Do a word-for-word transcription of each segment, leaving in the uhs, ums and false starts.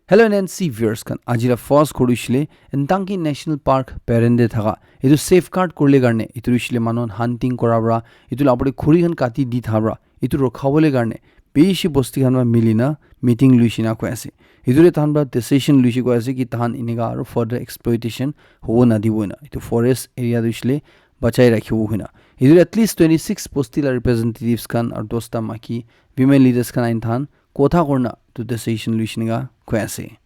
Hello N N C viewers khan, aji la first khuri shile Ndanki National Park peren de thaka. Itu safeguard kurle karne, itu shile manon hunting kora bra, itu la apore khuri khan kati di tha bra, itu rokhabole karne, bishi bosti khan ba milina meeting luishina koi ase. Itu de tahan ba decision luishi koi ase ki tahan inika aru further exploitation hobo nadibo na. Itu forest area du shile bachai rakhibo huina. Itu at least twenty-six bosti la representatives khan aru dosta maki women leaders khan ain than kotha korna tu decision luishina koi ase.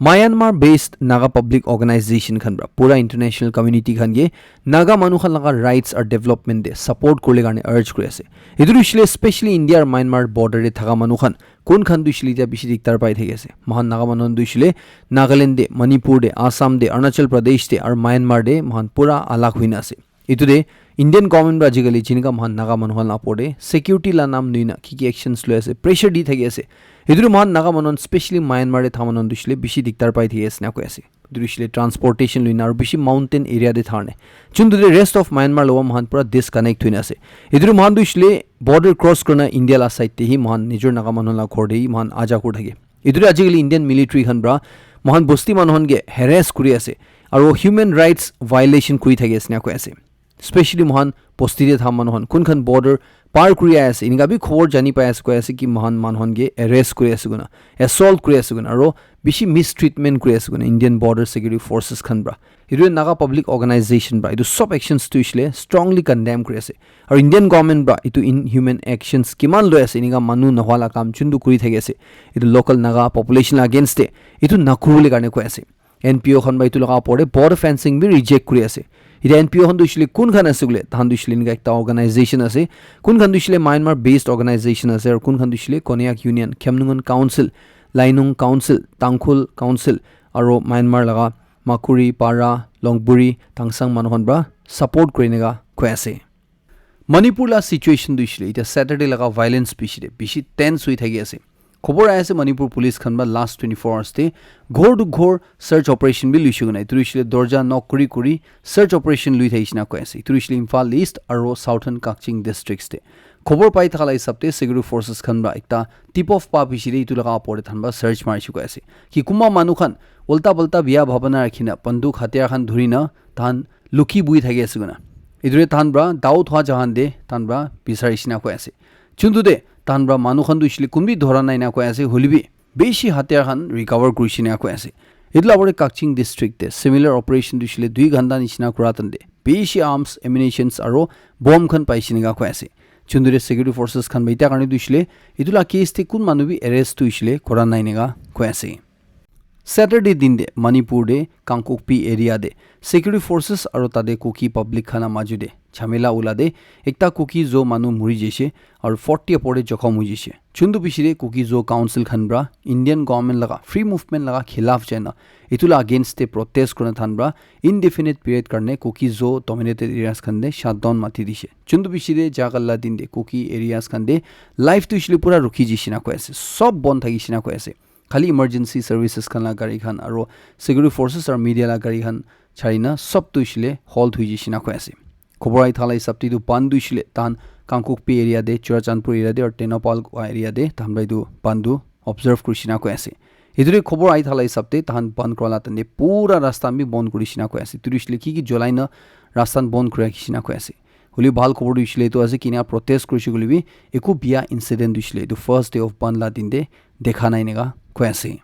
Myanmar based Naga public organization khan pra pura international community khan ke Naga manu khan laga rights or development de support kurle karne urge kuri ase. Itu du shile specially India or Myanmar border de thaka manu khan kun khan du shile tia bishi diktar pai thaki ase. Mahan Naga manu khan du shile Nagaland de, Manipur de, Assam de, Arunachal Pradesh de, or Myanmar de mahan pura alag huina ase. Itu de Indian government pra ajikali jinika mahan Naga manu khan la opor de security la nam nuina ki ki actions loi ase, pressure di thaki ase. Itu de mahan Naga manu khan specially Myanmar de tha manu khan du shile bishi diktar pai thaki ase na koi ase. Itu du shile transportation luina aru bishi mountain area de tharne. Chuntu de rest of Myanmar lowa mahan pura disconnect huina ase. Itu de mahan du shile border cross kurna India la side de hi mahan nijor Naga manu la ghor de hi mahan aja kur thake. Itu de ajikali Indian military khan pra mahan bosti manu khan ke harass kuri ase. Aru human rights violation kuri thaki ase na koi ase. Specially mohan bosti de tha manu khan kun khan border par kuri ase, inika bi khobor jani pai ase koi ase ki mohan manu khan ke arrest kuri ase kuna, assault kuri ase kuna, aro bishi mistreatment kuri ase kuna Indian Border Security Forces khan pra. Itu Naga Public Organization pra itu sob actions tu ishile strongly condemn kuri ase. Aro Indian government pra itu inhuman actions kiman loi ase, inika manu nohwa la kam chundu kuri thaki ase. Itu local Naga population la against te itu nakuribole karne koi ase. N P O khan ba itu laga opor te border fencing bi reject kuri ase. Ite N P O khan tu ishile kun khan ase koile, tahan tu ishile enika ekta organization ase. Kun khan tu ishile Myanmar based organization ase, aru kun khan tu ishile Konyak Union, Khemnungun Council, Lainung Council, Tangkhul Council, aru Myanmar laga Makuri, Para, Longburi, Tangsang manu khan pra support kuri enika koi ase. Manipur la situation tu ishile, ita Saturday laga violence bishi de, bishi tense hui thaki ase. Khobor ahi ase Manipur police khan ba last twenty-four hours te ghor tu ghor search operation bi luishe koina. Itu ishile dorja knock kuri kuri search operation lui thaki shina koi ase. Itu ishile Imphal East aro Southern Kakching districts te. Khobor pai thaka la hisab te security forces khan ba ekta tip off pa bishi de itu laga opor te than ba search marishe koi ase. Ki kumba manu khan ulta palta biya bhabana rakhina banduk hatiyar khan dhurina than lukhi bui thaki ase koina. Itu de tahan pra doubt hwa jahan de tahan pra bisari shina koi ase. Chuntu de tahan pra manu khan tu ishile kun bi dhora nai na koi ase, hoile bi bishi hatiyar khan recover kuri shina koi ase. Itu la opor te Kakching district te similar operation tu ishile dui ghanta nishina kura tande bishi arms, ammunitions aro bomb khan pai shina koi ase. Chuntu de security forces khan ba ita karne tu ishile itu la case te kun manu bi arrest tu ishile kora nai nega koi ase. Saturday din de Manipur de Kangpokpi area de security forces aro tate Kuki public khan la maju de jhamela ula de ekta Kuki Zo manu muri jaise aro forty opor de jokhom hui jaise. Chuntu bishi de Kuki Zo Council khan pra Indian government laga free movement laga khilaf jaina itu la against de protest kurna than pra indefinite period karne Kuki Zo dominated areas khan de shutdown mati dise. Chuntu bishi de jagal la din de Kuki areas khan de life tu ishile pura rukhi jaise na koi ase. Sob bon thaki shina koi ase. Khali emergency services khan la gari khan aro security forces aro media la gari khan chari na sob tu ishile halt hui jaise na koi ase. Khobor ahi thala hisab te tu bandh tu ishile tahan Kangpokpi area de, Churachandpur area de aro Tengnoupal area de tahan pra itu bandh tu observe kuri shina koi ase. Itu de khobor ahi thala hisab te tahan bandh kura la tande pura rasta bi bandh kuri shina koi ase. Itu ishile ki ki jolai na rasta bandh kuri rakhi shina koi ase. Holi bhal khobor tu ishile itu ase kina protest kurishe koile bi eku biya incident tu ishile itu first day of bandh la din de dekha nai nega koi ase.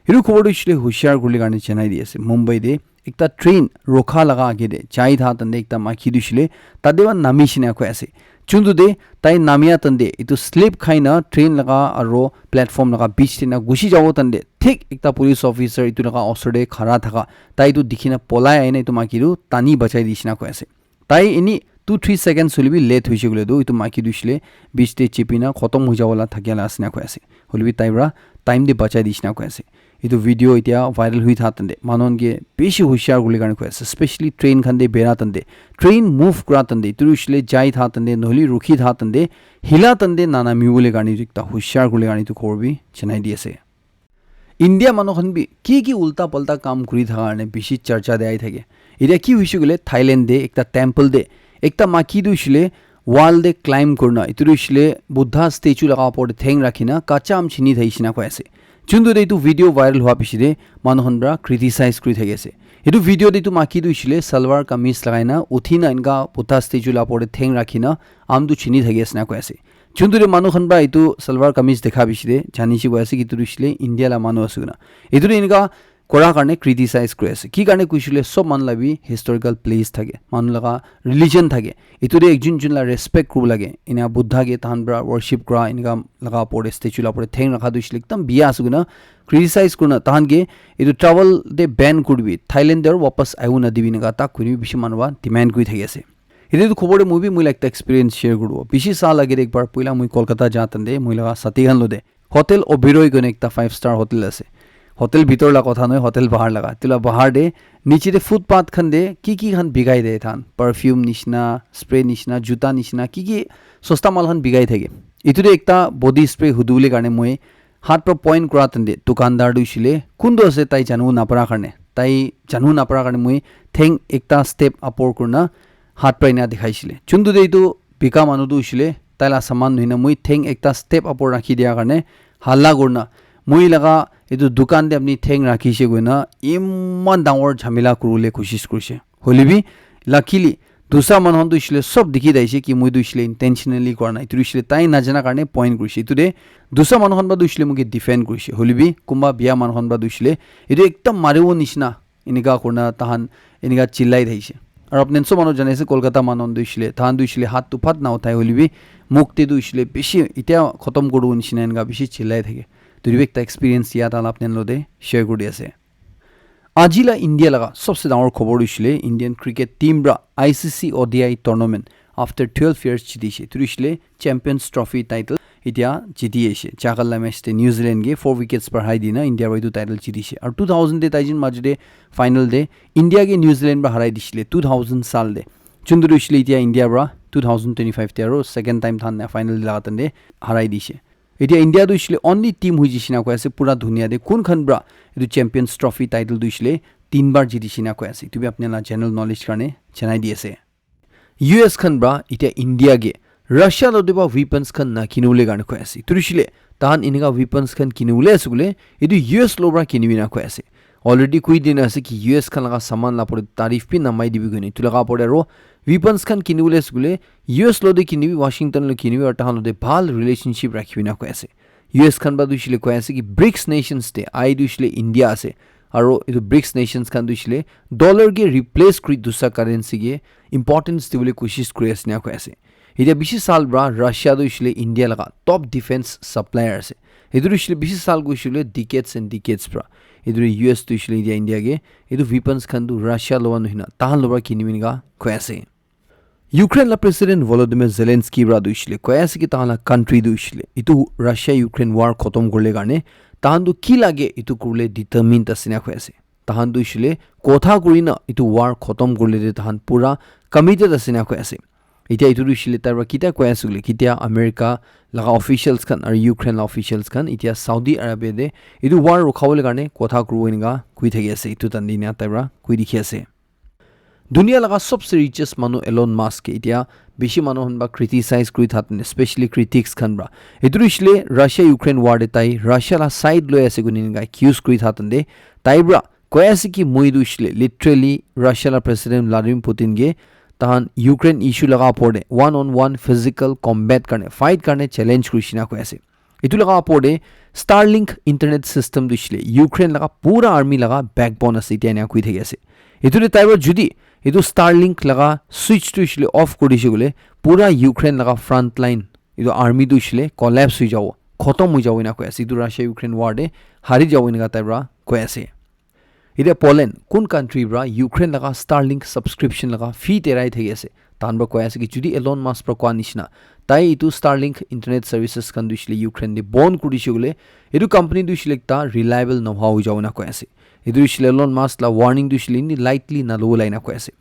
Hiru khobor tu ishile hushiyar kurle karne janai di ase. Mumbai de ekta train rokha laga age de jai tha tande ekta maiki tu ishile tate wa nami shina koi ase. Chuntu de tai namia tande itu slip khai na train laga aro platform laga beach te na gushi jabo tande thik ekta police officer itu laga osor de khara thaka tai itu dikhi na polai ahi na itu maiki tu tani bachai di shina koi ase. Tai ini two three seconds hoile bi late hoise koile tu itu maiki tu hoishe le beach te chipi na khotom hoi jabo la thakia la ase na koi ase. Hoile bi tai para time te bachai dishe na koi ase. Itu video itya viral hui tha tande manu khan ke bishi hushiar kuri karne koi ase, specially train khan te bera tande, train move kura tande, itu hoishe le jai tha tande, nohole rukhi tha tande, hila tande nanamibo le karne ekta hushiar kuri karne itu khobor bi janai di ase. India manu khan bi ki ki ulta palta kam kuri thaka karne bishi charcha te ahi thake. Itya ki hoishe koile Thailand te ekta temple te ekta maiki tu hoishe le wall te climb kurina, itu tu hoishe le Buddha statue laga upor te theng rakhina kacha aam chini thakishe na koi ase. Chuntu de etu video viral hua piche de manu khan para criticize kuri thaki ase. Etu video de etu maki tu hoishe le salwar kameez lagai na uthi na enka Buddha statue la opor de theng rakhi na arm tu chini thaki ase na koi ase. Chuntu de manu khan para etu salwar kameez dekha piche de jani shi koi ase ki etu tu hoishe le India la manu ase koina. Etu de enka kora karne criticize kuri ase. Ki karne koishe le sob manu la bi historical place thake, manu laga religion thake. Etu de ekjun jun la respect kuribo lage. Ena Buddha ke tahan para worship kura, enka laga opor de statue la opor de theng rakha tu hoishe le ekdam biya ase koina criticize kurina tahan ke etu travel de ban kuri dibi, Thailand de aru wapas ahibo na dibi enka tak kuri bishi manu para demand kuri thaki ase. Etu tu khobor de moi bi moi la ekta experience share kuribo. Bishi saal age de ekbar poila moi Kolkata ja tan de moi laga sathi khan lo de Hotel Oberoi koina ekta five star hotel ase. Hotel bitor la kotha nohoi, hotel bahar laga. Etu la bahar de niche de footpath khan de ki ki khan bikai de than, perfume nishina, spray nishina, juta nishina, ki ki sosta mal khan bikai thake. Etu de ekta body spray hudu bole karne moi hat para point kura tan de dukandar tu hoishe le kuntu ase tai janibo napara karne, tai janibo napara karne moi theng ekta step upor kurina hat para ena dikhai shile. Chuntu de etu bika manu tu hoishe le tai la saman nohoi na moi theng ekta step upor rakhi dia karne halla kurina moi laga etu dukan de apni theng rakhishe koina eman dangor jhamela kuribole koshish kurishe. Hoile bi luckily dusra manu khan tu hoishe le sob dikhi daishe ki moi tu hoishe le intentionally kora nai. Etu tu hoishe le tai najana karne point kurishe. Etu de dusra manu khan para tu hoishe le moike defend kurishe. Hoile bi kunba biya manu khan para tu hoishe le etu ekdam maribo nishina enika kurina tahan enika chillai thaishe. Aru apni khan sob manu jani ase Kolkata manu khan tu hoishe le tahan tu hoishe le hat tu phat na uthai hoile bi muk te tu hoishe le bishi itya khotom kuribo nishina enika bishi chillai thake. Tu bi ekta experience ya tahan apni khan lo de share kuri di ase. Aji la India laga sobse dangor khobor tu hoishe le Indian cricket team para I C C O D I tournament after twelve years jiti she. Tu hoishe le Champions Trophy title itya jiti ase. Jagal la match te New Zealand ke four wickets para harai dina India para etu title jiti she. Aru two thousand te taijin majo te final te India ke New Zealand para harai dishile two thousand saal te. Chuntu tu hoishe le itya India para two thousand twenty-five te aru second time than final laga tan te harai dishe. Itya India tu hoishe le only team hui jishe na koi ase pura dunia te kun khan para etu Champions Trophy title tu hoishe le tin bar jiti she na koi ase. Etu bi apni la general knowledge karne janai di ase. U S khan para itya India ke Russia lo de ba weapons khan na kinibole karne koi ase. Etu hoishe le tahan enika weapons khan kinibole ase koile etu U S lo para kinibi na koi ase. Already koi dina ase ki U S khan laga saman la opor de tariff bi namai dibi koina. Etu laga opor de aro weapons khan kinibole ase koile U S lo de kinibi, Washington lo kinibi aru tahan lo de bhal relationship rakhibi na koi ase. U S khan para tu hoishe le koi ase ki brics nations te, I tu hoishe le India ase. Aru etu brics nations khan tu hoishe le dollar ke replace kuri dusra currency ke importance dibole koshish kuri ase ena koi ase. Itya bishi saal para Russia tu hoishe le India laga top defense supplier ase. Etu tu hoishe le bishi saal koi hoishe le decades and decades para. Etu tu U S tu hoishe le itya India ke etu weapons khan tu Russia lo nohoi na tahan lo para kinibi enika koi ase. Ukraine la President Volodymyr Zelensky para tu hoishe le koi ase ki tahan la country tu hoishe le etu Russia Ukraine war khotom kuribole karne tahan tu ki lage etu kuribole determined ase ena koi ase. Tahan tu hoishe le kotha kurina etu war khotom kuribole de tahan pura committed ase ena koi ase. Itya etu tu hoishe le tai para kitya koi ase koile, kitya America laga officials khan aru Ukraine la officials khan itya Saudi Arabia de etu war rukhabole karne kotha kuribo enika koi thaki ase, etu tan de ena tai para koi dikhi ase. Dunia laga sobse richest manu Elon Musk ke itya bishi manu khan para criticize kuri thatan, especially critics khan para. Etu tu hoishe le Russia Ukraine war de tai Russia la side loi ase koina enika accuse kuri thatan de tai para koi ase ki moi tu hoishe le literally Russia la President Vladimir Putin ke tahan Ukraine issue laga opor de one on one physical combat karne, fight karne challenge kurishe na koi ase. Etu laga opor de Starlink internet system tu hoishe le Ukraine laga pura army laga backbone ase, itya ena koi thaki ase. Etu de tai para jodi etu Starlink laga switch tu hoishe le off kuri dishe koile pura Ukraine laga front line etu army tu hoishe le collapse hoi jabo, khotom hoi jabo ena koi ase. Etu Russia Ukraine war de hari jabo enika tai para koi ase. Itya Poland kun country para Ukraine laga Starlink subscription laga fee terai thaki ase. Tahan para koi ase ki jodi Elon Musk para koa nishina tai etu Starlink internet services khan tu hoishe le Ukraine de bon kuri dishe koile etu company tu hoishe le ekta reliable nohoa hoi jabo ena koi ase. Etu hoishe le Elon Musk la warning tu hoishe le eni lightly nalobo lai ena koi ase.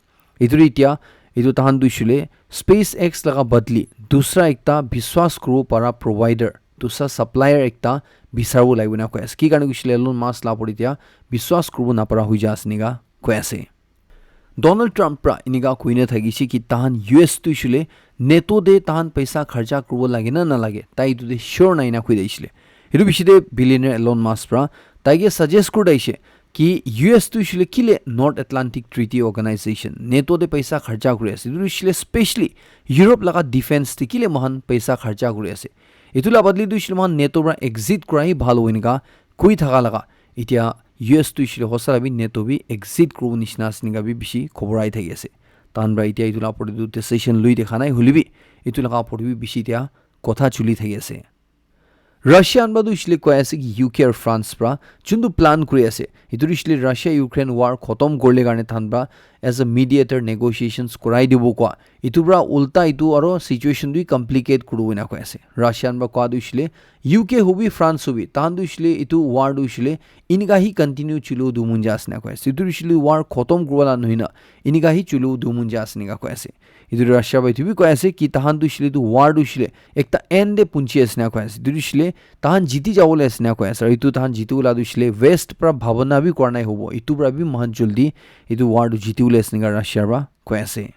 Etu tu itya etu tahan tu hoishe le SpaceX laga badli dusra ekta biswas kuribo para provider, dusra supplier ekta bisaribo lagibo ena koi ase. Ki karne koishe le Elon Musk la opor de itya biswas kuribo napara hoi ja ase enika koi ase. Donald Trump para enika koi na thakishe ki tahan U S tu hoishe le NATO de tahan paisa kharcha kuribo lage na nalage tai etu de sure nai ena koi thakishe le. Hitu bishi te billionaire Elon Musk pra taike suggest kuri daishe ki U S tu shile kile North Atlantic Treaty Organization, NATO te paisa kharcha kuri ase. Hitu shile specially Europe laga defense te kile mohan paisa kharcha kuri ase. Itu la badli tu shile mohan NATO pra exit kura hi bhal hobo enika koi thaka laga. Itia U S tu shile hosa la bi NATO bi exit kuru nishina ase enika bi bishi khobor ai thaki ase. Tahan pra itia itu la opor te tu decision lui dekha nai huli bi itu laga opor te bi bishi itia kotha chuli thaki ase. Russia khan pra tu shile koi ase ki U K aru France pra chuntu plan kuri ase. Itu tu shile Russia Ukraine war khotom kurle karne tahan pra as a mediator negotiations kurai dibo kwa. Itu pra ulta itu aro situation tu complicate kuribo ena koi ase. Russia khan pra kwa tu shile U K hobi France hobi tahan tu shile itu war tu shile inika hi continue chulu du munja ase na koi ase. Itu tu shile war khotom kurwala nohina inika hi chulu du munja ase nika koi ase. Itu Russia pra itu bi koi ase ki tahan tu shile tu war tu shile ekta end de punchi ase na koi ase. Itu shile tahan jiti jabo le ase na koi ase. Aru itu tahan jiti ula tu shile West pra bhabana bi kora nai hobo. Itu pra bi mohan joldi itu war tu jiti ule ase na Russia pra koi ase.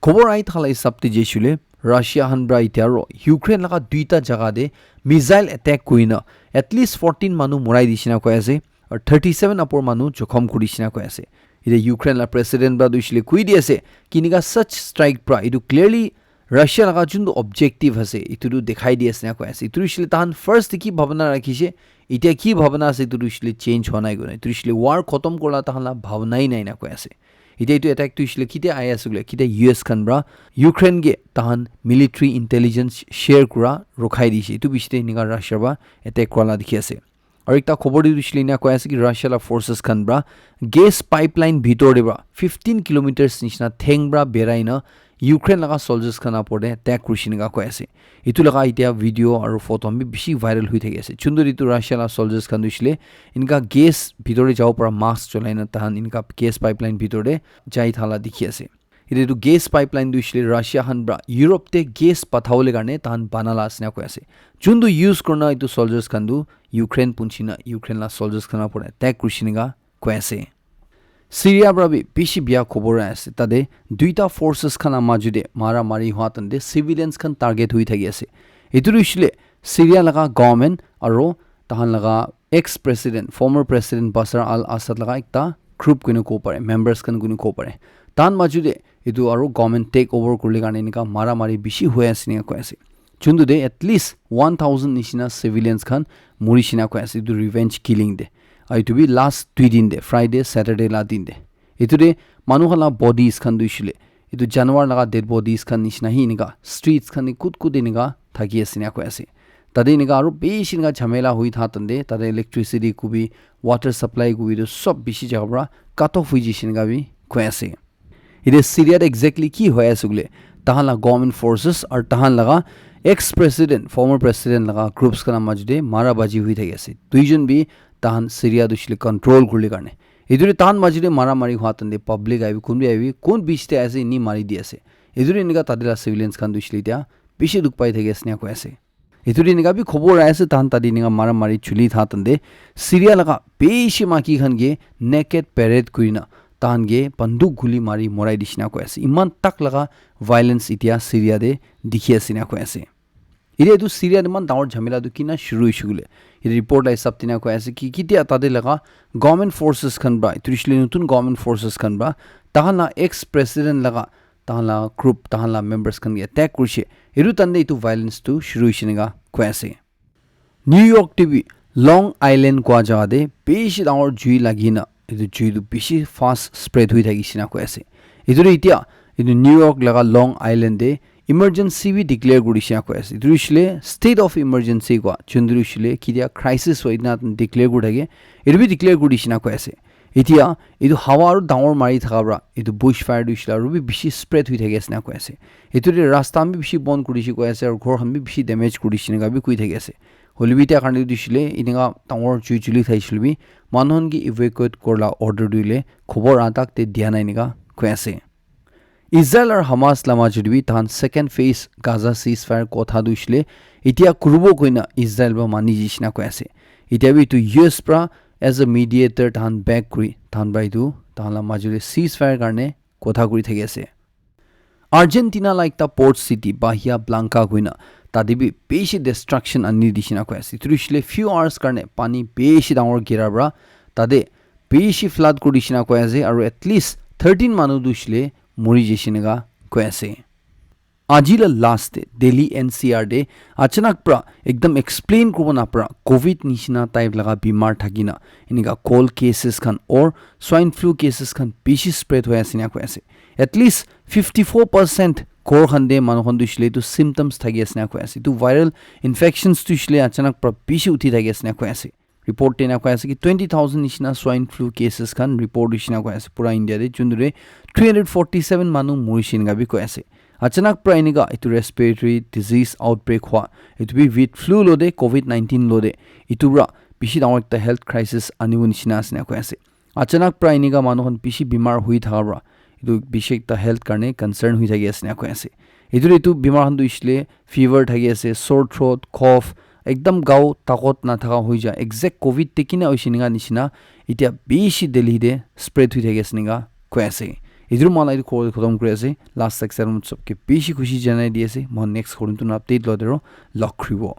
Khobor ai thala hisab te je shile Russia han pra itia aro Ukraine laga duita jaga de missile attack kuina at least fourteen manu morai dishina koi ase. Aru thirty seven apor manu jokhom kuri dishina koi ase. Ite Ukraine la president pra tu shile koi di ase kinika such strike pra itu clearly Russia laga juntu objective ase itu tu dekhai di ase na koi ase. Itu shile tahan first te ki bhabana rakhishe, itia ki bhabana ase itu shile change hwa nai koi na. Itu shile war khotom kurla tahan la bhabana hi nai na koi ase. Itia itu attack tu shile kitia ai ase kule kitia U S khan pra Ukraine ke tahan military intelligence share kura rokhai dishe. Itu bishi te enika Russia pra attack kura la dikhi ase. Aru ekta khobor te tu shile ena koi ase ki Russia la forces khan pra gas pipeline bhitor te pra fifteen kilometers nishina theng pra berai na Ukraine laga soldiers khan apor te attack kurishe ena koi ase. Itu laga itia video aru photo khan bi bishi viral hui thaki ase. Chundur itu Russia la soldiers khan tu shile inka gas bhitor te jabo para mask cholai na tahan inka gas pipeline bhitor te jai thala dikhi ase. Ite tu gas pipeline tu shile Russia khan pra Europe te gas pathabole karne tahan bana la ase na koi ase. Chuntu use kurna itu soldiers khan tu Ukraine punchina Ukraine la soldiers khan apor attack kurishe ena koi ase. Syria pra bi bishi bia khobor ai ase. Tate duita forces khan la maju te mara mari hua tante civilians khan target hui thaki ase. Itu tu shile Syria laga government aro tahan laga ex president, former president Bashar al-Assad laga ekta group kuni ko pare, members khan kuni ko pare. Tahan maju te itu aro government take over kurle karne enika mara mari bishi hoi ase ena koi ase. Chuntu te at least one thousand nishina civilians khan murishina koi ase itu revenge killing te. Aru itu bi last dui din te, Friday, Saturday la din te. Itu te manu khan la bodies khan tu shile itu janwar laga dead bodies khan nishina hi enika streets khan ni kut kut enika thaki ase ena koi ase. Tate enika aro bishi enika jhamela hui tha tante tate electricity kubi water supply kubi tu sob bishi jaga pra cut off hui jishe ena bi koi ase. Ite Syria te exactly ki hoi ase kule tahan la government forces aru tahan laga ex president, former president laga groups khan la maju te mara baji hui thaki ase. Duijon bi tahan Syria tu shile control kurle karne. Itu te tahan maju te mara mari hua tante public aibi kun bi aibi kun bishi te ase ini mari di ase. Itu te enika tate la civilians khan tu shile tia bishi dukh pai thaki ase ena koi ase. Itu te enika bi khobor ai ase tahan tate enika mara mari chuli tha tante Syria laga bishi maki khan ke naked parade kurina tahan ke banduk guli mari morai dishina koi ase. Iman tak laga violence itia Syria te dikhi ase ena koi ase. Ite itu Syria te iman dangor jhamela tu kina shuru hoishe kule. Ite report la hisab te ena koi ase ki kitia tate laga government forces khan pra, itu shile nutun government forces khan pra, tahan la ex president laga, tahan la group, tahan la members khan ke attack kurishe. Itu tante itu violence tu shuru hoishe ena koi ase. New York te bi Long Island kua jaga te bishi dangor jui lagi na, itu jui tu bishi fast spread hui thaki shina koi ase. Itu tu itia, itu New York laga Long Island te emergency bi declare kuri shina koi ase. Itu shile state of emergency kua, chundru shile kitia crisis hoi na declare kuri thake, itu bi declare kuri shina koi ase. Itia, itu hawa aru dangor mari thaka pra, itu bush fire tu shile aru bi bishi spread hui thaki ase na koi ase. Itu te rasta bi bishi bon kuri shi koi ase, aru ghor khan bi bishi damage kuri shi na bi koi thaki ase. Hoile bi itia karne tu shile, ininga dangor jui juli thai shile bi, manu khan ke evacuate kurla order duile, khobor atak te dia nai eninga koi ase. Israel aru Hamas la majot te bi tahan second phase Gaza ceasefire kotha tu hoishe le, itia kuribo koina Israel pra mani jai shina koi ase. Itia bi etu U S pra as a mediator tahan back kuri, tahan pra etu tahan la majot te ceasefire karne kotha kuri thaki ase. Argentina la ekta port city Bahia Blanca koina tate bi bishi destruction ani dishina koi ase. Itu hoishile few hours karne pani bishi dangor gira pra tate bishi flood kuri dishina koi ase, aru at least thirteen manu tu hoishile muri jaishe nega koi ase. Aji la last te Delhi N C R te achanak pra ekdam explain kuribo napra covid nishina type laga bimar thakina enika cold cases khan or swine flu cases khan bishi spread hoi ase na koi ase. At least fifty-four percent ghor khan te manu khan tu hoishile tu symptoms thaki ase na koi ase. Tu viral infections tu hoishile achanak pra bishi uthi thaki ase na koi ase. Report te na koi ase ki twenty thousand nishina swine flu cases khan report hoishe na koi ase pura India te, juntu te three hundred forty-seven manu murishe enika bi koi ase. Achanak pra enika etu respiratory disease outbreak hua, etu bi with flu lo de covid nineteen lo de, etu pra bishi dangor ekta health crisis anibo nishina ase na koi ase. Achanak pra enika manu khan bishi bimar hui thaka pra etu bishi ekta health karne concern hui thaki ase na koi ase. Etu etu bimar khan tu hoishile fever thaki ase, sore throat, cough, ekdam gao takot na thaka hui ja, exact covid te kina hoishe enika nishina etia bishi Delhi te spread hui thaki ase enika koi ase. Etu moi la etu khobor khotom kuri ase. Last section sabke bishi khushi janai di ase. Moi next khobor tu update lo dero log khribo.